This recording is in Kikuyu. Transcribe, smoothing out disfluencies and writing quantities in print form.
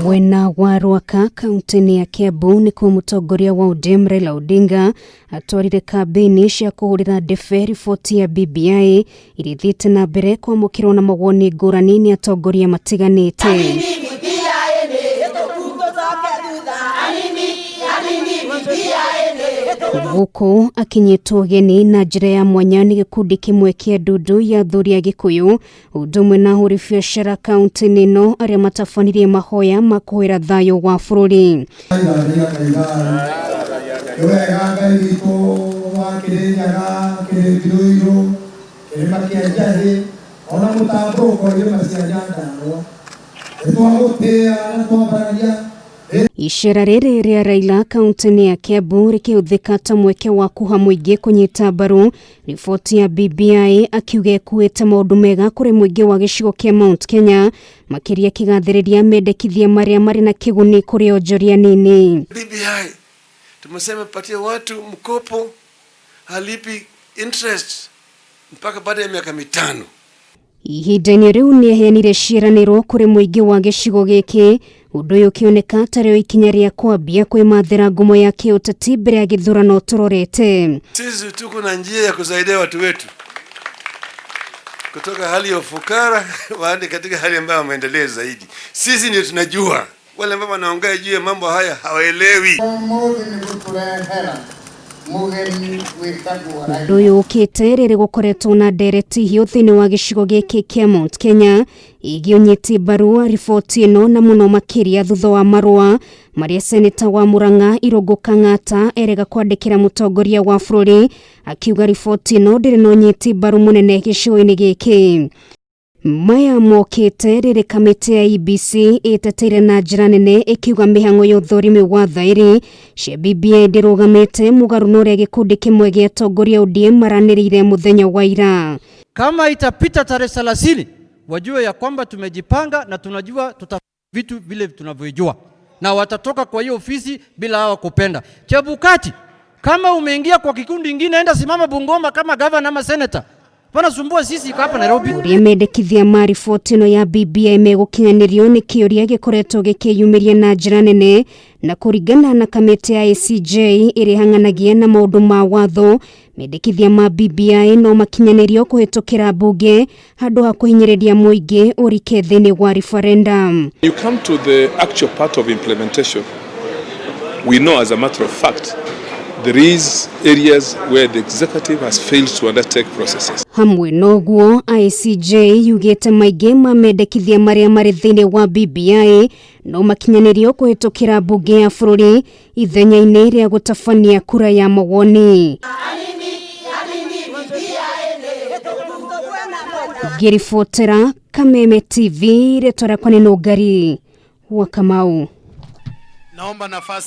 Mwena wa Rwaka, kaunti-inĩ ya Kiambu, nĩkuo mũtongoria wa ODM Raila Odinga atwarire kambĩini cia kũhũrĩra ndebe riboti ya BBI iria ithiĩte na mbere kwamũkĩrwo na mawoni ngũrani nĩ atongoria matiganĩte. Gũkũ akinyĩtwo ũgeni na njĩra ya mwanya nĩ gĩkundi kĩmwe kĩa ndundu ya athuri a Gĩkũyũ, ũndũ ũmwe na ahũri biacara kaunti-inĩ ĩno arĩa matabanirie mahoya ma kũhoera thayũ wa bũrũri. Nĩ wega Ngai witũ wa Kĩrĩnyaga, Kĩrĩndirũirũ, kĩrĩma kĩa Njahĩ ona mũtambũrũko irĩma cia Nyandarũa, nĩ twagũtĩĩa na twambararia. Icera rĩrĩ rĩa Raila kaunti-inĩ ya Kiambu rĩkĩhũthĩka ta mweke wa kũha mũingĩ kũnyita mbaru riboti ya BBI, akiuga ĩkuĩte maũndũ mega kũrĩ mũingĩ wa gĩcigo kĩa Mount Kenya, makĩria kĩgathĩrĩria mendekithia marĩa marĩ na kĩguni kũrĩ onjoria nini. BBI tumesema patie watu mkopo halipi interest mpaka baada ya miaka 5. Ihinda-inĩ rĩu nĩ aheanire ciĩranĩro kũrĩ mũingĩ wa gĩcigo gĩkĩ, ũndũ ũyũ ũkĩoneka tarĩo ikinya rĩa kwambia kwĩmathĩra ngumo ya kĩũteti mbere ya gĩthurano tũrorete. Sisi tuko na njia ya kusaidia watu wetu kutoka hali ya ufukara waende katika hali ambayo wameendelea zaidi. Sisi ndio tunajua, wale ambao wanaongea juu ya mambo haya hawaelewi. Ũmũthĩ nĩ gũtũrehera mũgeni wĩtagwo Ũndũ ũyũ ũkĩte rĩrĩ gũkoretwo na ndereti hiũ thĩinĩ wa gĩcigo gĩkĩ kĩa Mount Kenya ĩgiĩ ũnyiti mbaru wa riboti ĩno, na mũno makĩria thutha wa marũa marĩa seneta wa Murang'a Irũngũ Kang'ata erega kwandĩkĩra mũtongoria wa bũrũri akiuga riboti ĩno ndĩrĩ na ũnyiti mbaru mũnene gĩcigo-inĩ gĩkĩ. Maya mokĩte rĩrĩ kamĩtĩ ya IEBC ĩteteire na njĩra nene ĩkiuga mĩhang'o ya ũthũrimi wa thaĩri cia BBI ndĩrũgamĩte mũgarũ na ũrĩa gĩkundi kĩmwe gĩa atongoria ODM maranĩrĩire mũthenya wa ira. Kama itapita tarehe 30, wajue ya kwamba tumejipanga na tunajua tuta vitu vile tunavyojua, na watatoka kwa hiyo ofisi bila hawa kupenda. Chebukati, kama umeingia kwa kikundi ingine, enda simama Bungoma kama governor ama senator. Pana sumbua sisi hapa Nairobi. Ũrĩa mendekithia ma riboti ĩno ya BBI megũkinyanĩrio nĩ kĩũria gĩkoretwo gĩkĩyumĩria na njĩra nene, na kũringana na kamĩtĩ ya ICJ ĩrĩa ĩhang'anagia na maũndũ ma watho, mendekithia ma BBI no makinyanĩrio kũhĩtũkĩra mbunge handũ ha kũhinyĩrĩria mũingĩ ũrike thĩinĩ wa referendum. You come to the actual part of implementation, we know as a matter of fact there is areas where the executive has failed to undertake processes. Hamwe noguo, ICJ yugĩte maingĩ ma mendekithia marĩa marĩ thĩinĩ wa BBI no makinyanĩrio kũhĩtũkĩra mbunge ya bũrũri ithenya-inĩ rĩa gũtabania kura ya mawoni. Ngĩribotera Kameme TV, rĩtwa rĩakwa nĩ Nũngari wa Kamau. Naomba nafasi.